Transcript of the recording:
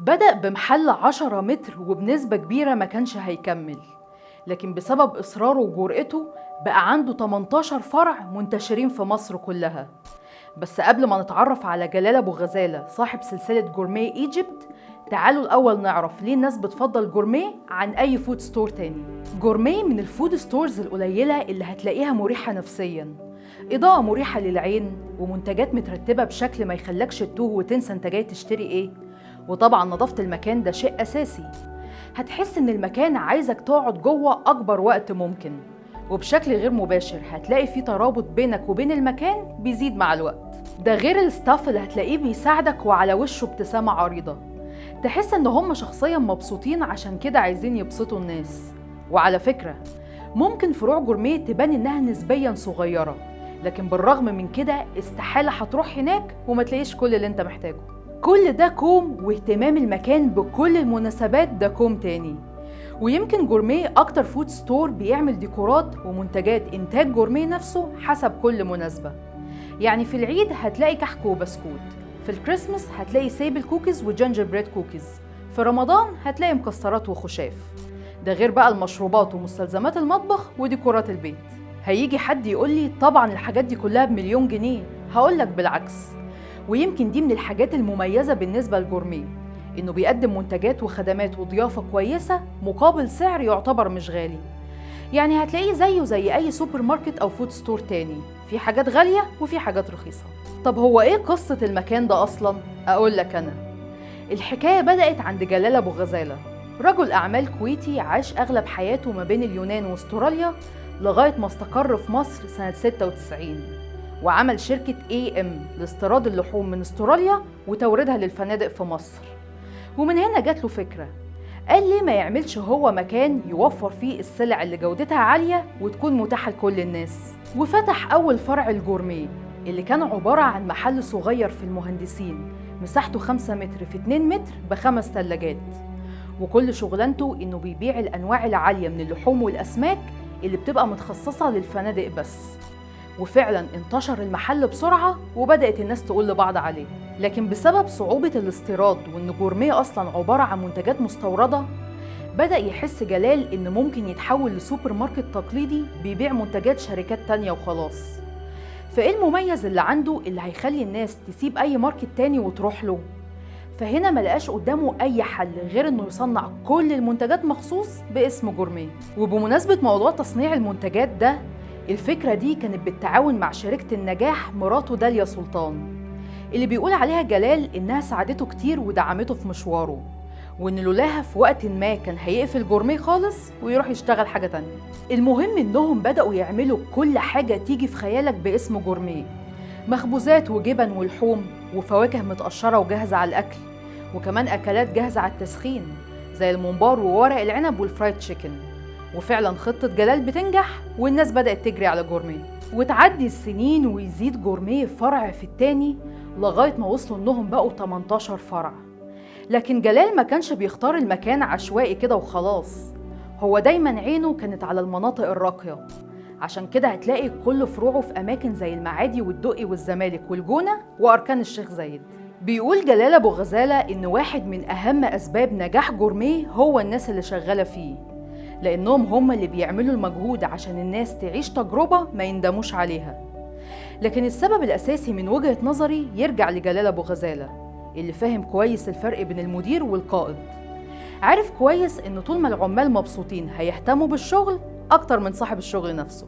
بدأ بمحل 10 متر وبنسبة كبيرة ما كانش هيكمل، لكن بسبب إصراره وجرأته بقى عنده 18 فرع منتشرين في مصر كلها. بس قبل ما نتعرف على جلال أبو غزالة صاحب سلسلة جورميه ايجيبت، تعالوا الأول نعرف ليه الناس بتفضل جورميه عن أي food store تاني. جورميه من ال food stores القليلة اللي هتلاقيها مريحة نفسياً، إضاءة مريحة للعين، ومنتجات مترتبة بشكل ما يخلكش تتوه وتنسى انت جاي تشتري ايه، وطبعا نظافة المكان ده شيء أساسي. هتحس إن المكان عايزك تقعد جوه أكبر وقت ممكن، وبشكل غير مباشر هتلاقي في ترابط بينك وبين المكان بيزيد مع الوقت. ده غير ال staff اللي هتلاقيه بيساعدك وعلى وشه ابتسامة عريضة، تحس إن هم شخصيا مبسوطين عشان كده عايزين يبسطوا الناس. وعلى فكرة ممكن فروع جورميه تبان إنها نسبيا صغيرة، لكن بالرغم من كده استحالة هتروح هناك وما تلاقيش كل اللي انت محتاجه. كل ده كوم، واهتمام المكان بكل المناسبات ده كوم تاني. ويمكن جورميه أكتر food store بيعمل ديكورات ومنتجات إنتاج جورميه نفسه حسب كل مناسبة. يعني في العيد هتلاقي كحك وبسكوت، في الكريسماس هتلاقي sable cookies و gingerbread cookies، في رمضان هتلاقي مكسرات وخشاف. ده غير بقى المشروبات ومستلزمات المطبخ وديكورات البيت. هيجي حد يقول لي طبعا الحاجات دي كلها ب1,000,000 جنيه، هقول لك بالعكس. ويمكن دي من الحاجات المميزة بالنسبة لجورميه، إنه بيقدم منتجات وخدمات وضيافة كويسة مقابل سعر يعتبر مش غالي. يعني هتلاقيه زيه زي أي سوبر ماركت أو food store تاني، في حاجات غالية وفي حاجات رخيصة. طب هو إيه قصة المكان ده أصلاً؟ أقول لك أنا. الحكاية بدأت عند جلال أبو غزالة، رجل أعمال كويتي عاش أغلب حياته ما بين اليونان واستراليا لغاية ما استقر في مصر سنة 96، وعمل شركة AM لاستيراد اللحوم من استراليا وتوردها للفنادق في مصر. ومن هنا جات له فكرة، قال ليه ما يعملش هو مكان يوفر فيه السلع اللي جودتها عالية وتكون متاحة لكل الناس. وفتح أول فرع الجورميه اللي كان عبارة عن محل صغير في المهندسين، مساحته 5 متر في 2 متر ب5 ثلاجات، وكل شغلانته إنه بيبيع الأنواع العالية من اللحوم والأسماك اللي بتبقى متخصصة للفنادق بس. وفعلا انتشر المحل بسرعة وبدأت الناس تقول لبعض عليه. لكن بسبب صعوبة الاستيراد وإن جورميه أصلا عبارة عن منتجات مستوردة، بدأ يحس جلال إن ممكن يتحول لسوبر ماركت تقليدي بيبيع منتجات شركات تانية وخلاص. فإيه المميز اللي عنده اللي هيخلي الناس تسيب أي market تاني وتروح له؟ فهنا ما لقاش قدامه أي حل غير إنه يصنع كل المنتجات مخصوص باسم جورميه. وبمناسبة موضوع تصنيع المنتجات ده، الفكرة دي كانت بالتعاون مع شركة النجاح مراته داليا سلطان، اللي بيقول عليها جلال إنها ساعدته كتير ودعمته في مشواره، وإن لولاها في وقت ما كان هيقفل جورميه خالص ويروح يشتغل حاجة تانية. المهم إنهم بدأوا يعملوا كل حاجة تيجي في خيالك باسم جورميه، مخبوزات وجبن ولحوم وفواكه متقشرة وجاهزة على الأكل، وكمان أكلات جاهزة على التسخين زي الممبار وورق العنب وال fried chicken. وفعلا خطة جلال بتنجح والناس بدأت تجري على جورميه. وتعدي السنين ويزيد جورميه فرع في التاني لغاية ما وصلوا إنهم بقوا 18 فرع. لكن جلال ما كانش بيختار المكان عشوائي كده وخلاص، هو دايما عينه كانت على المناطق الراقية، عشان كده هتلاقي كل فروعه في أماكن زي المعادي والدقي والزمالك والجونة وأركان الشيخ زايد. بيقول جلال أبو غزالة إن واحد من أهم أسباب نجاح جورميه هو الناس اللي شغالة فيه، لأنهم هم اللي بيعملوا المجهود عشان الناس تعيش تجربة ما يندموش عليها. لكن السبب الأساسي من وجهة نظري يرجع لجلال أبو غزالة، اللي فاهم كويس الفرق بين المدير والقائد، عارف كويس إن طول ما العمال مبسوطين هيهتموا بالشغل أكتر من صاحب الشغل نفسه.